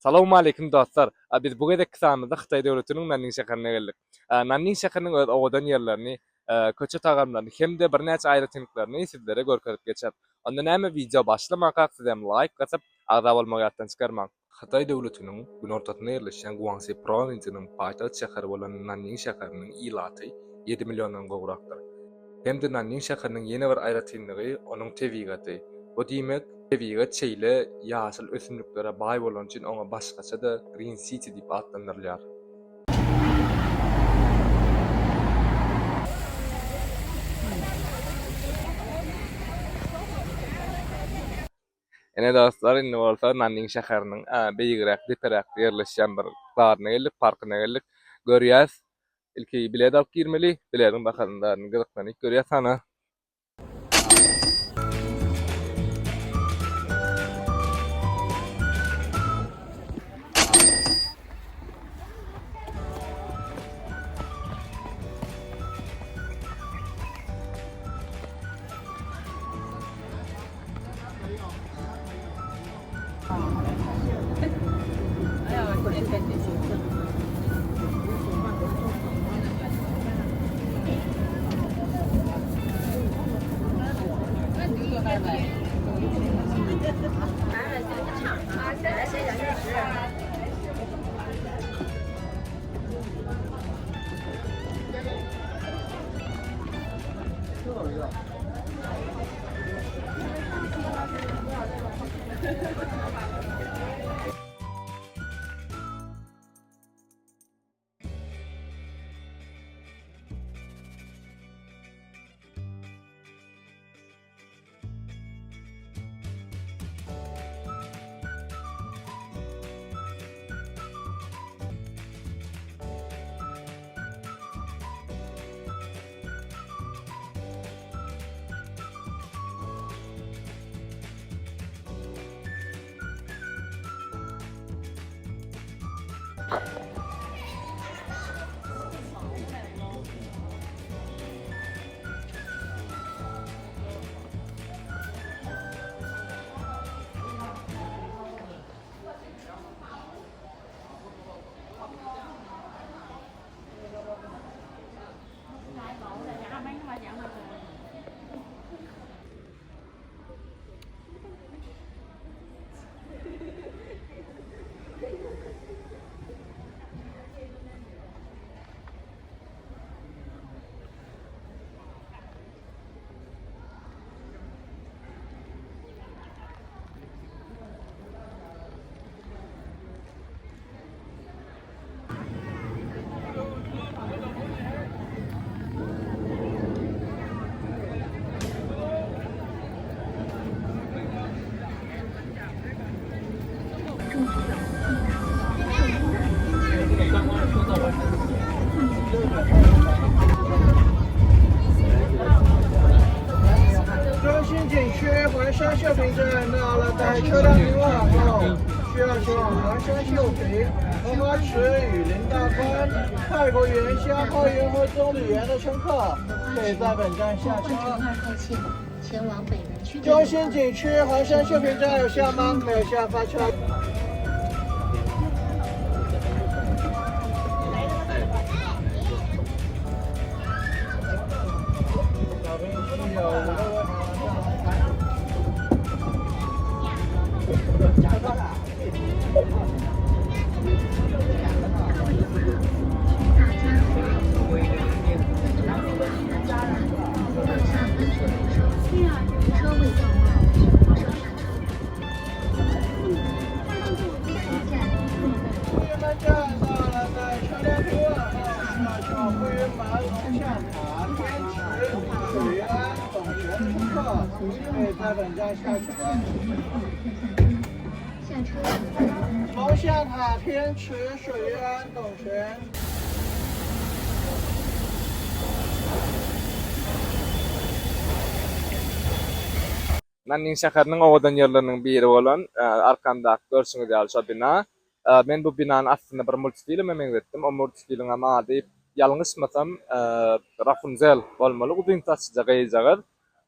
Salowmaleýkim dostlar! Biz bu gezekki sanymyzda Hytaý döwletiniň Nanning şäherine geldik. Nanning şäheriniň öz owadan ýerlerini, köçe tagamlaryny hem-de birnäçe aýratynlyklaryny sizlere görkezip geçeris. Onda näme wideo başlamakak sizem laýk basyp, agza bolmagy ýatdan çykarmaň. Hytaý döwletiniň günortasynda ýerleşýän Guangsi prowinsiýasynyň paýtagt şäheri bolan Nanning şäheriniň ilaty ýedi milliondan gowrakdyr. Hem-de Nanning şäheriniň ýene bir aýratynlygy onuň tebigaty. Bu diýmek, tebigat şeýle ýaşyl ösümliklere baý bolany üçin oňa başgaça-da Green City diýip atlandyrylýar. Ine dostlar, indi bolsa Nanning şäheriniň beýigräk, deperäkde ýerleşýän bir zadyna geldik, parkyna geldik. Görýäs, ilki bilet alyp girmeli, biletiň bahasyny zadyny gyzyklanyp görýäs hana. 中心景区环山秀平站到了，在车辆停稳后，需要前往环山秀平、荷花池、雨林大观、泰国园、虾花园和棕榈园的乘客，可以在本站下车。前往北门区。中心景区环山秀平站有下吗？没有下发车。 车位到冒，车下车。会员们站到了，在车辆停稳后，需要前往会员门、龙象塔、天池、水源、董泉的乘客，可以在本站下车。下车。龙象塔、天池、水源、董泉。 Nanning şäheriniň owadan ýerleriniň biri bolan arkamdaky görşüňiz ýaly şo bina. Men bu binany aslynda bir multfilme meňzetdim. O multfiliňem ady ýalňyşmasam Rapunzel bolmaly uzyn saçlyja gyzjagaz.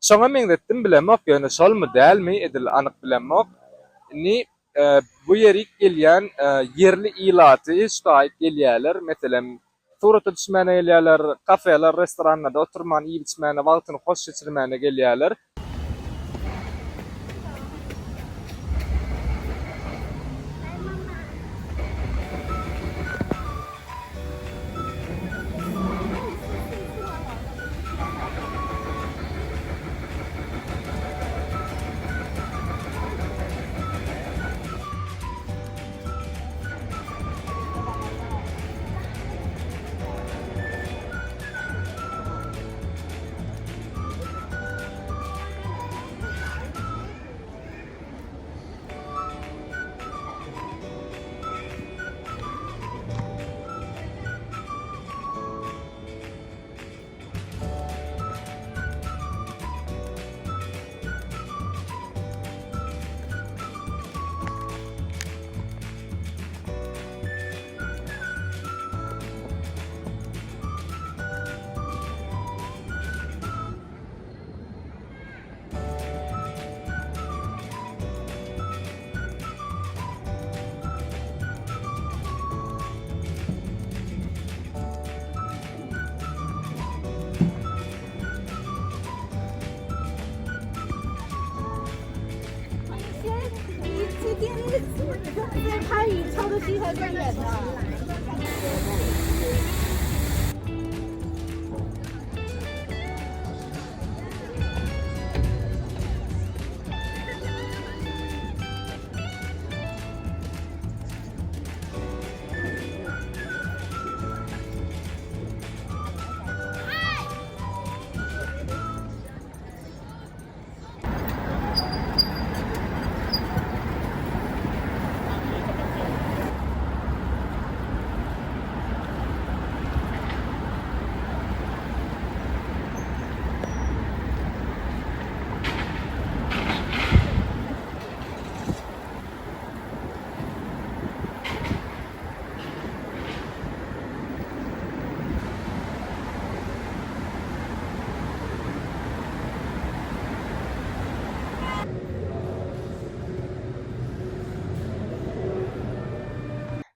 Şoňa meňzetdim bilemok ýöne şolmy dälmi edil anyk bilemok. Indi. Bu ýerik gelýän ýerli ilaty şu taýyk gelýärler. Meselem, surata düşmäne gelýärler, kafeler, restoranlarda oturman iýip-içmäne, wagtyny hoş geçirmäne gelýärler.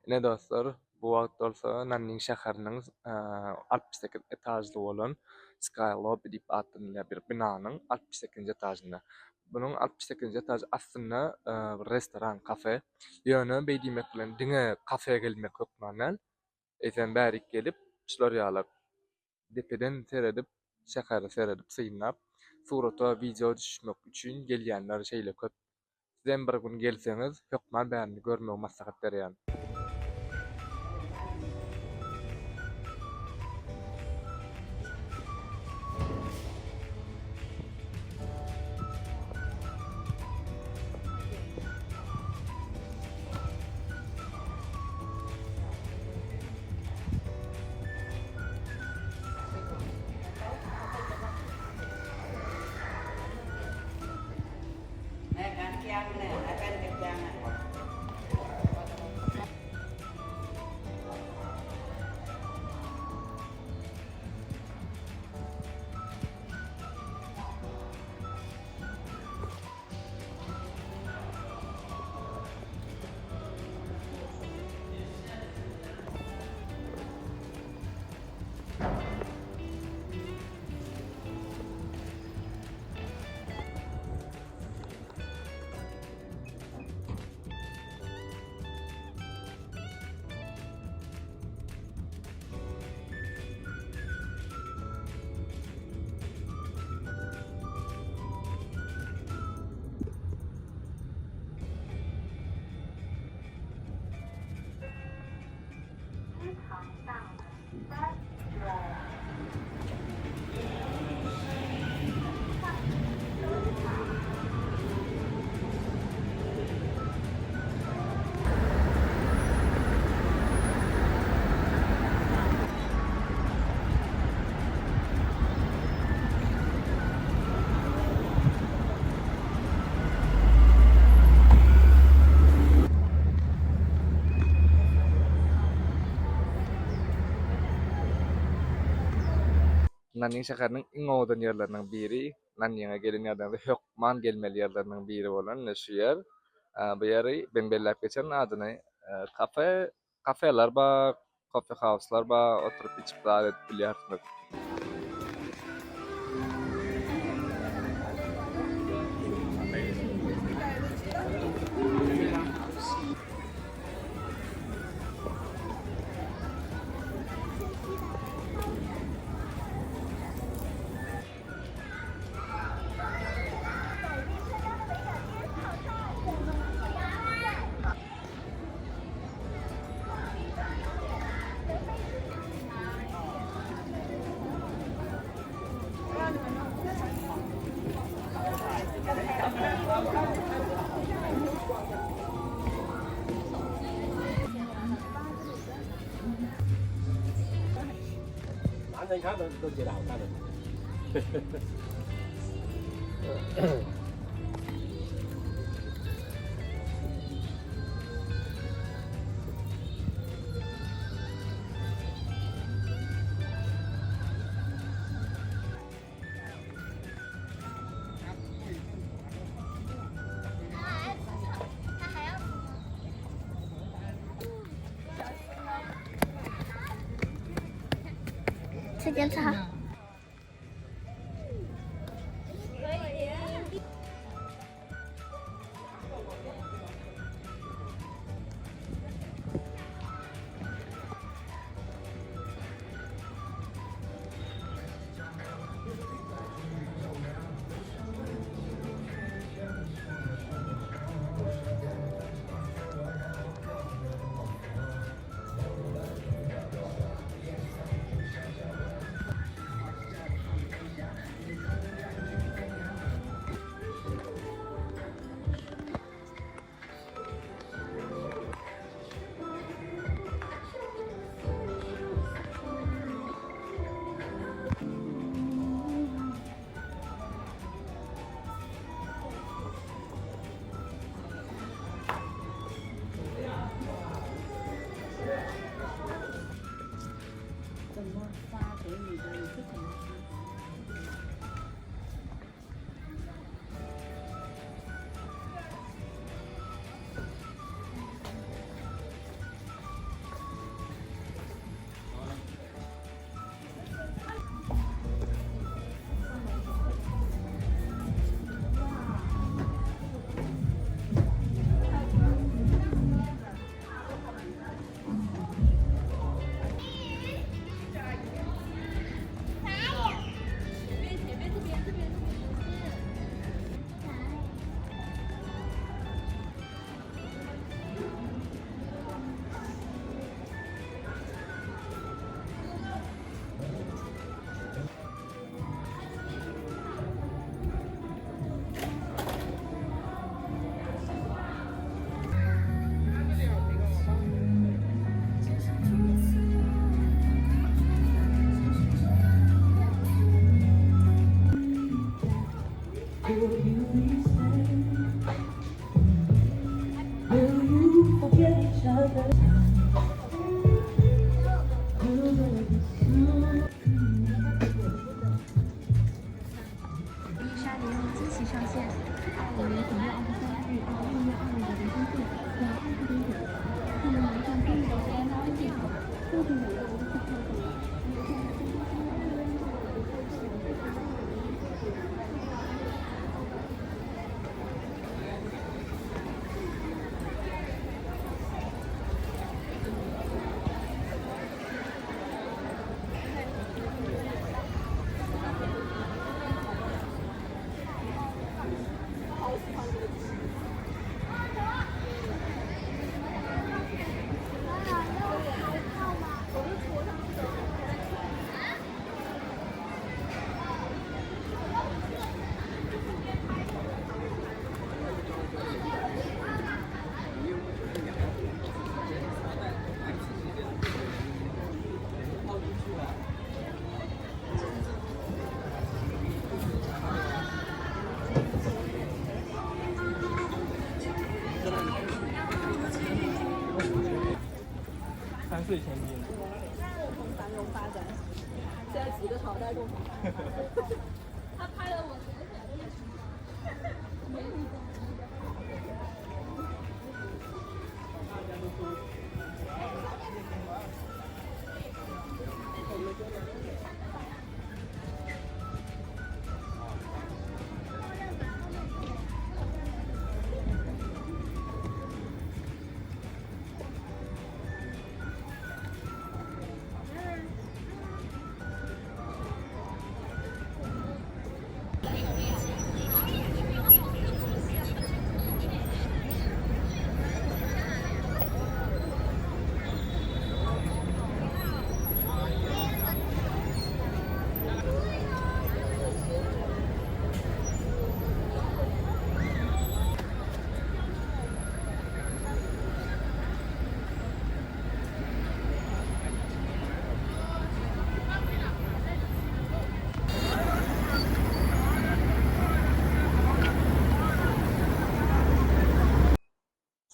Ine dostlar, bu wagt bolsa Nanning şäheriniň 68 etažly bolan Sky Lobby diýip atlandyrylýan bir binanyň 68-nji etažynda. Bunuň 68-nji etažy aslynda bir restoran, kafe. Ýöne beý diýmek bilen diňe kafe gelmek hökman däl. Eýsem bärik gelip, şular ýaly depeden seredip, şähere seredip, synlap, surata, wideo düşmek üçin gelýänler şeýle köp. Sizem bir gün gelseňiz, hökman bärini görmegi maslahat berýän. Nanning şäheriniň iň owadan ýerleriniň biri, Nanninge gelen ýagdaýyňyzda hökman gelmeli ýerleriniň biri bolan ine şu ýer. Bu ýeri men belläp geçen adyny kafe kafeler bar, kofe hauslar bar, oturyp içip zat edip bilýärsiňiz. 吃点草。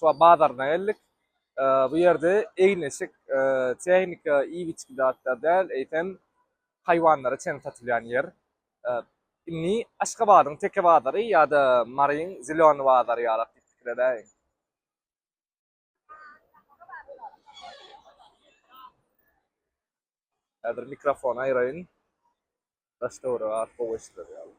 Şu bazaryna geldik. Bu ýerde egin-eşik, tehnika, iýip-içgi zatlar däl, eýsem haýwanlara çenli satylýan ýer. Indi Aşgabadyň Teke bazary ýa-da Maryň Zelýony bazary ýalak diýip pikir edäýiň. Häzir mikrofony aýraýyn. Daş töweregi has gowy eşidiler ýaly.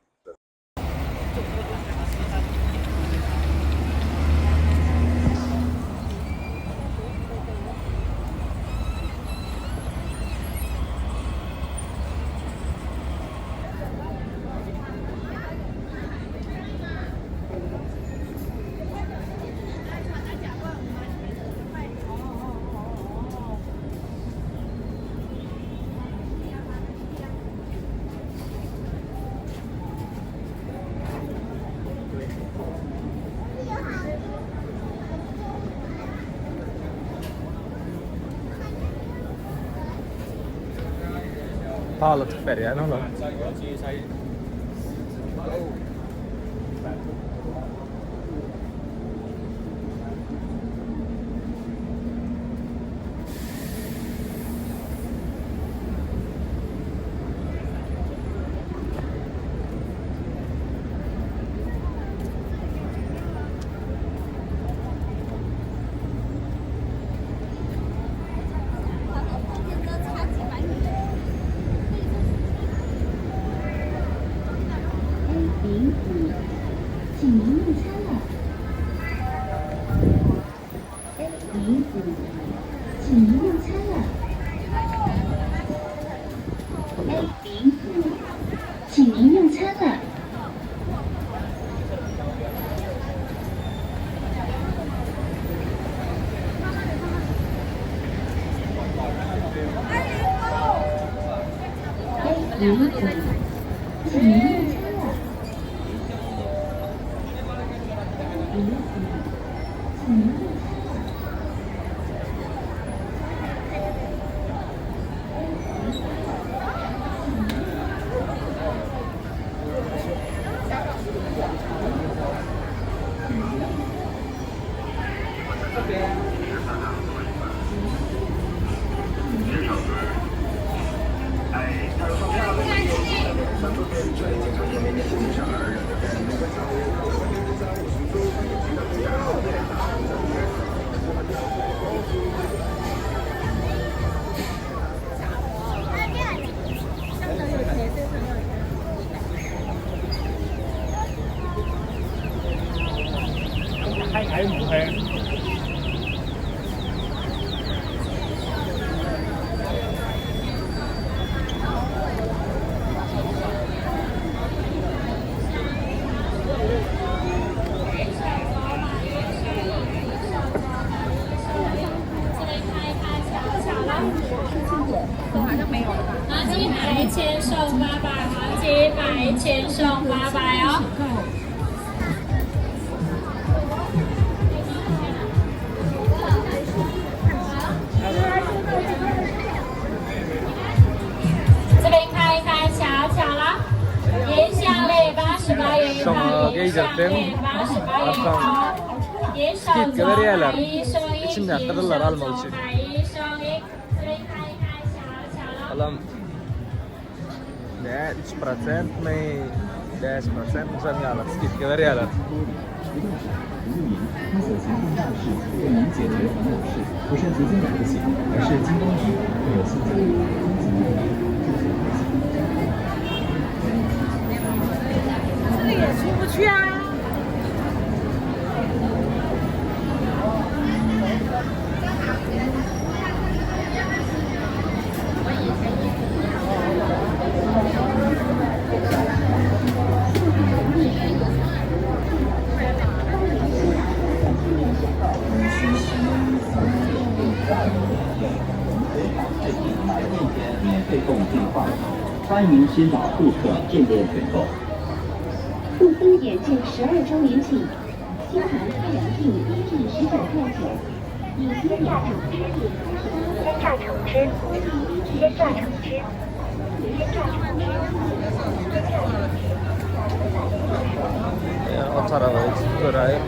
Parladyp berýän olar. Şoňa geýdirseň, onsoň skidka berýärler. Içindäki gyzyllary almak üçin. Olam nä 3 prosentmi, 5 prosentmi şoň ýaly skidka berýärler. 去啊？免费供电话，欢迎新老顾客进店选购。陆丰眼镜十二周年庆，新款太阳镜一至十九块九，隐形眼镜一至鲜榨橙汁，鲜榨橙汁，鲜榨橙汁，鲜榨橙汁。 O taraba geçip göräýek.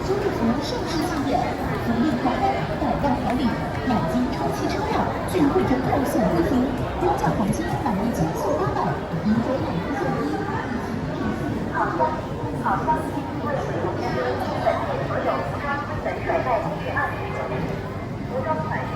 周日红盛世庆典，福利狂欢，百万好礼，满级充气车票，最惠折扣送归途，中奖黄金买一千送八百，赢得买一送一。好消息，好消息！为美容师，本店所有服装基本甩卖至二十折，服装款式。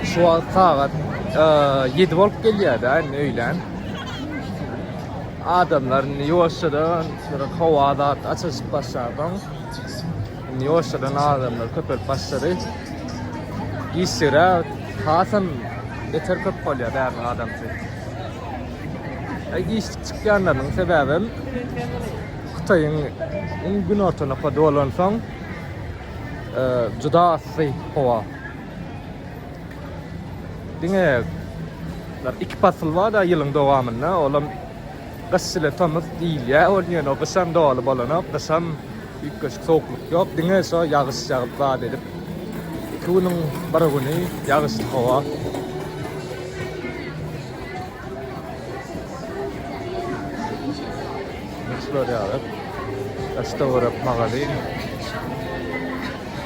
Şu wagt sagat 7 bolup gelýärdi indi öýlän. Adamlar indi ýuwaşjadan bir howa zat açylyşyp başlardan indi ýuwaşjadan adamlar köpelip başlady. Giçligire hasam beter köp bolýar bäriniň adamsy. Giçlik çykýanlarynyň sebäbem Hytaýyň iň günorta nokady bolansoň juda yssy howa. Diňe iki pasyl bar-da ýylyň dowamynda, olam gyş ile tomus diýilýär. Ol ýöne gyşam doly bolanok, gyşam üýtgeşik sowuklyk ýok. Diňe şo ýagyş ýagyp zat edip, iki günüň bir güni ýagyşly howa. Şular ýaly. Daş-töwerek magazin.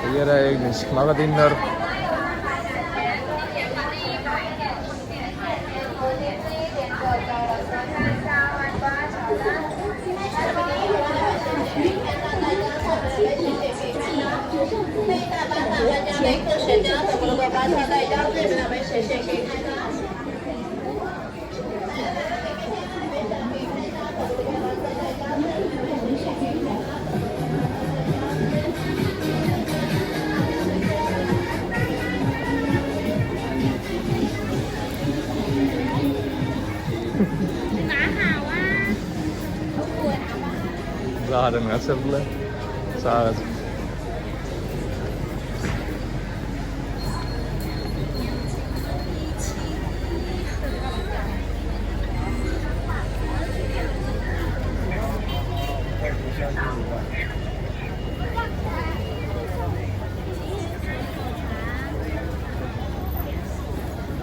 Bu ýere egin-eşik magazinler. Zadyny gaçyrdylar. Çagajyk.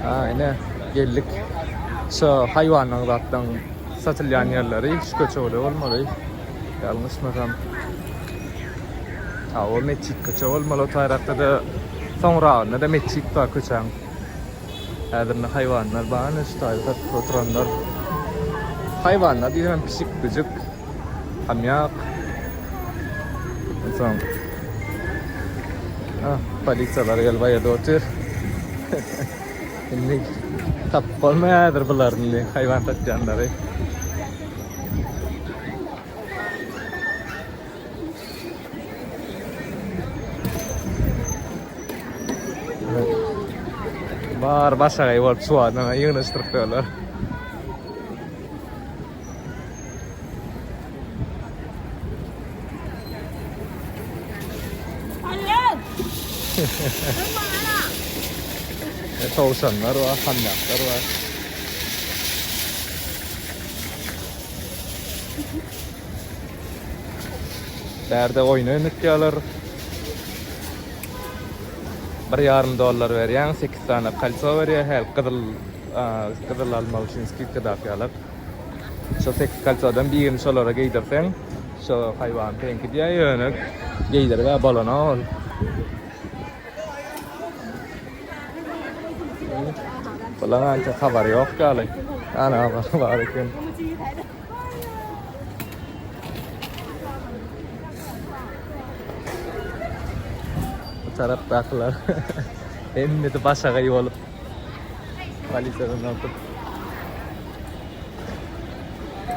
Ha, ine geldik. Şu haýwanlaryň zatlaryň satylýan ýerleri şu köçe bolmaly. Ýalňyşmasam. Ha, o metjit köçe bolmaly. O tarapda-da soňragynda-da metjit bar köçäň. Häzir indi haýwanlar bar ine şu taýda satyp oturanlar. Haýwanlar diýsem pişik, güjük, hamýak. Onsoň Ah, polisiýalar gelip aýyrdy otyr. Indi tapyp bolmaýar häzir bulary indi haýwan satýanlary. Bar başagaý bolup suwadan ýygnaşdyryp ýörler. Towşanlar bar, hamýaklar bar. Bärde oýun oýnatýarlar. Bir ýarym dollar berýäň, sekiz sany kolso berýär. Häli gyzyl gyzyl almak üçin skidka dapýarlar. Şo sekiz kolsodan birini şolara geýdirseň, şo haýwan seňki diýýär, ýöne geýdirip-ä bolanok ol. Bulaň ança habary ýok ýaly. Ana bar eken. Bu tarapdakylar hemmesi başagaý bolup polisiýadan gorkup.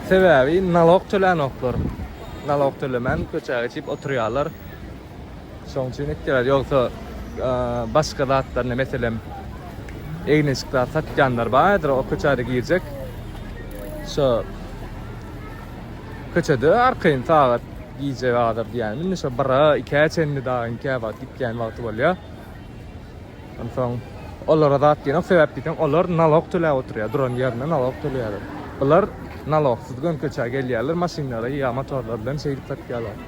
Sebäbi nalog tölänoklar. Nalog tölemän köçä geçip oturýarlar. Şoň üçin etýärler. Ýogsa başga zatlaryny meselem egin-eşik zat satýanlar bardyr, o köçäde girjek. Şo köçede arkaýyn sagat gije bazar diýýän. Indi şo bira, ikä çenli dagyň käwagt gitýän wagty bolýar. Onsoň olara zat diýenok, sebäp diýseň olar nalog töläp oturýar, duran ýerine nalog töleýärler. Bular nalogsyz göni köçä gelýärler, maşynlary ýa motorlar bilen şeýdip satýarlar.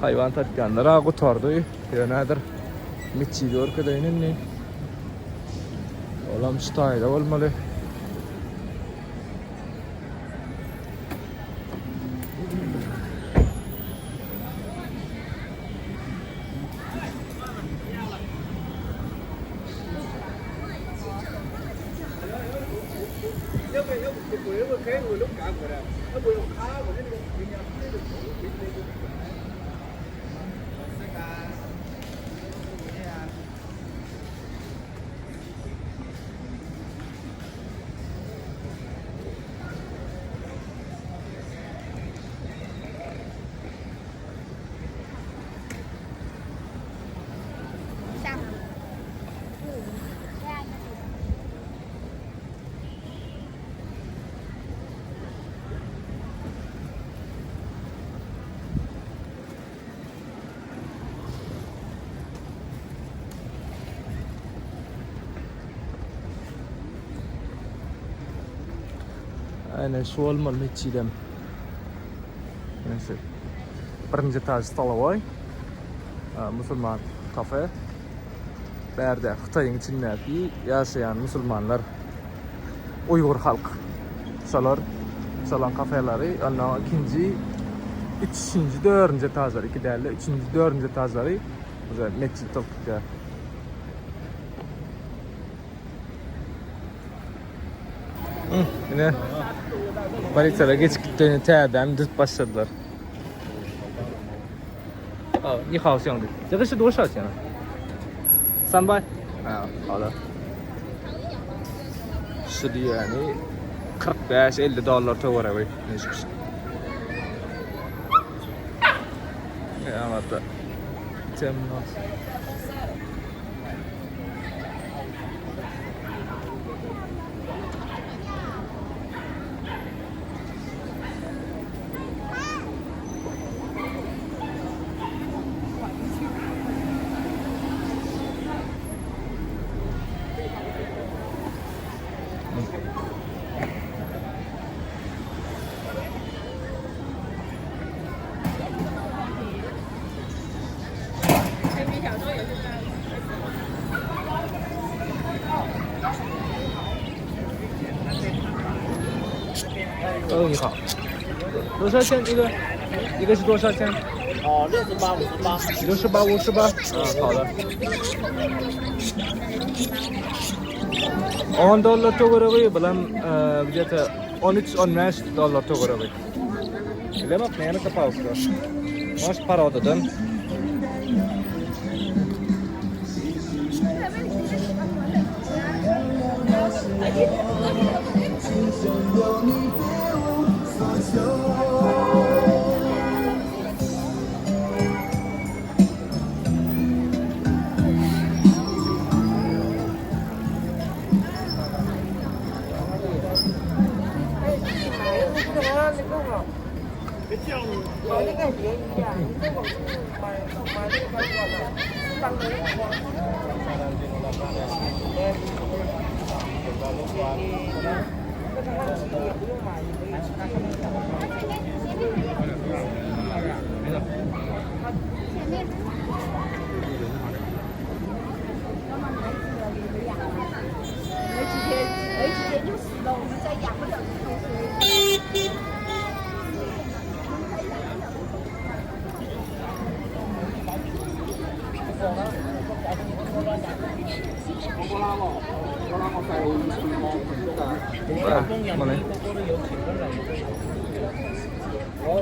Haýwan satýanlar-a gutardy. Ýöne häzir metjidi görkezeýin indi. Olam şu taýda bolmaly. Aynen şu bolmaly metjidem. Neyse. Birinji etaj stolowoý. Musulman kafe. Bärde Hytaýyň içindäki ýaşaýan musulmanlar uýgur halk. Şolar şolaň kafeleri, ondan ikinji, üçünji, dördünji etažlary, iki däl-de, üçünji, dördünji etažlary уже metjit bolup gitýär. Ine polisiýalar geçip gitdi, täzeden düzüp başladylar. 哦，你好，兄弟，这个是多少钱啊？300。啊，好的。Şu diýýäni 45-50 dollar töweregi. Ýa-da temno. 哦，你好，多少钱这个？一个是多少钱？哦，68、58。 68、58。嗯，好的。10 dollar töweregi, bulam gde-to 13-15 dollar töweregi. Bilemok näme tapawutly. Может parodadan.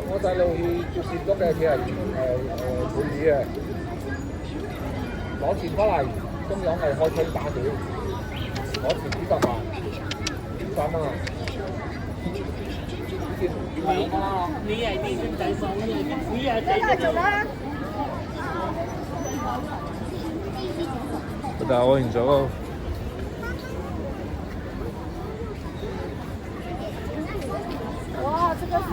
我帶路去接線督嘅，佢係誒會議嘅，攞錢翻嚟，中央係開槍打佢，攞錢幾百萬，幾百蚊啊！ Bu da oýunjak. 哇，这个是。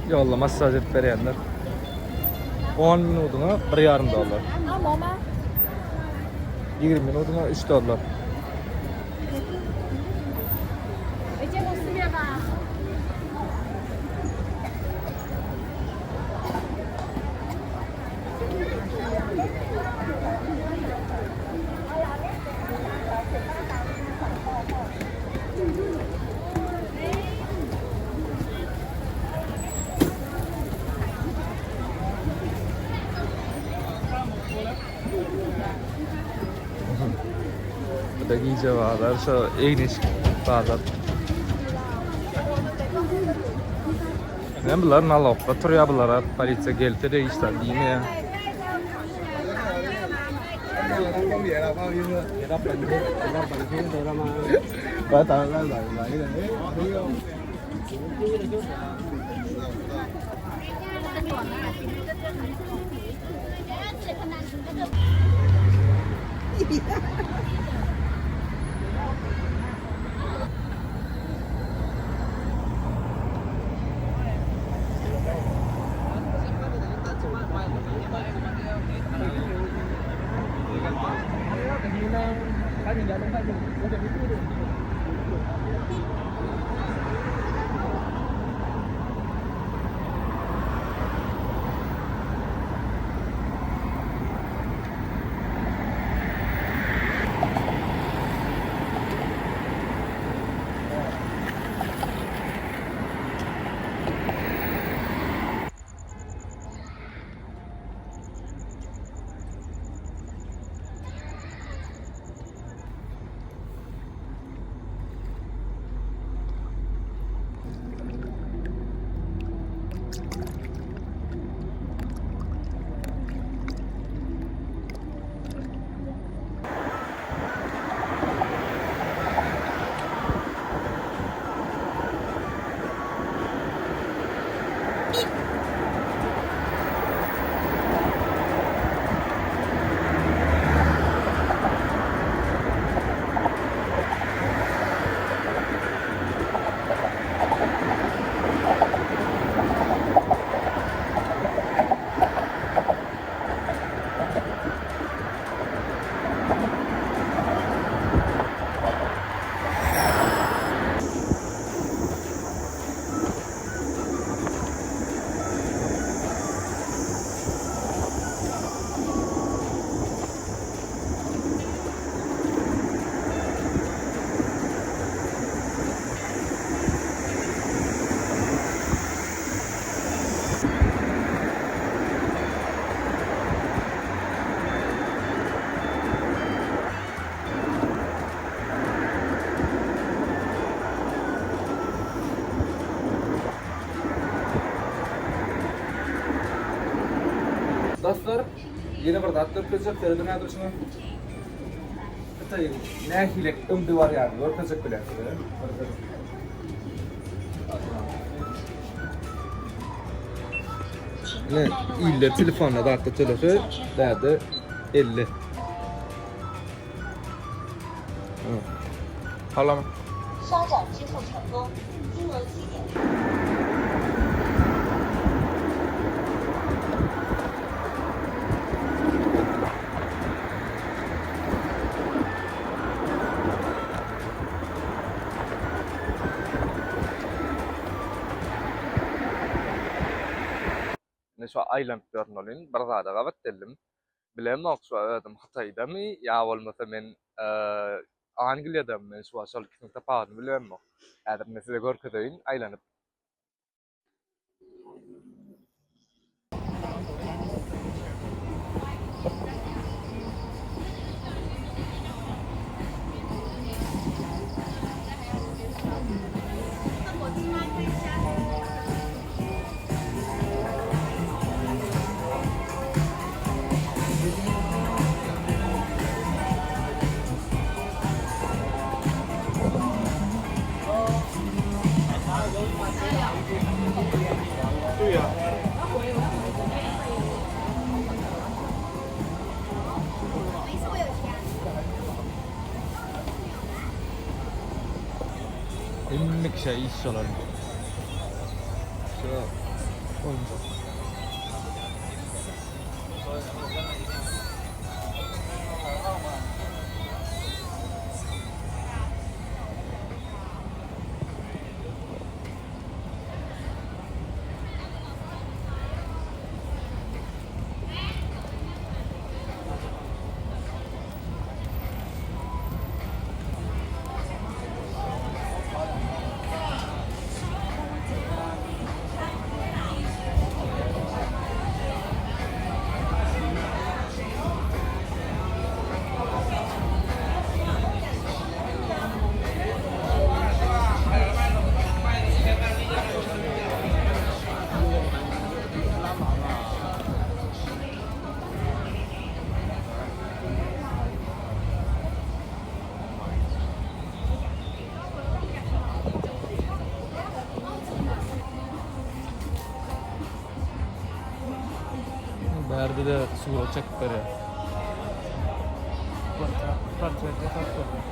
Ýolda massaž edip berýänler. 10 minudyňa 1,5 dollar. 按摩吗？ 20 minudyňa 3 dollar. 没见过世面吧？ Bu da gije bazar, şu egin-eşik bazar. Näme bular nalogga turýar bulara polisiýa gelse-de hiç zat diýmeýär. Ýene bir zat görkezjek, serediň häzir şuňa. Hytaýyň nähili öňde barýanyny görkezjek bilen size. Ine, iller telefonda zatda tölese, bärde 50. Halam. 刷展支付成功，金额七点。 Ine şu aýlanyp ýörün welin bir zada gabat geldim. Bilemok şu özüm Hytaýdamy ýa bolmasa men Angliýadamy men şu wagt şol ikisiniň tapawudyny bilemok. Häzir men size görkezeýin aýlanyp. Hemme kişä iş bolar. Şu oýunjak. Bärde-de surat çekip berýär. Portret ýasap berýär.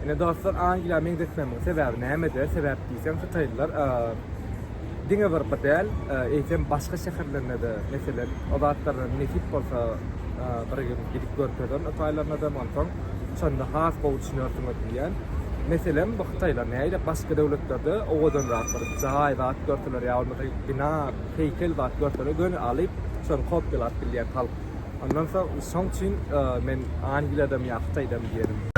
Ine dostlar Angliýa meňzetmemiň sebäbi nämede? Sebäp diýseň hytaýlylar diňe bir bu däl, eýsem başga şäherlerinde-de meselem o zatlardan nesip bolsa bir gün gidip görkezerin o taýlaryna-da onsoň şonda has gowy düşünersiňiz diýýän. Meselem bu hytaýlar nähili başga döwletlerde owadanrak bir jaý zat görseler ýa bolmasa bina, heýkel zat görseler göni alyp şony kopýalap bilýän halk. Ondan soň şoň üçin men Angliýadamy ýa Hytaýdamy diýerin.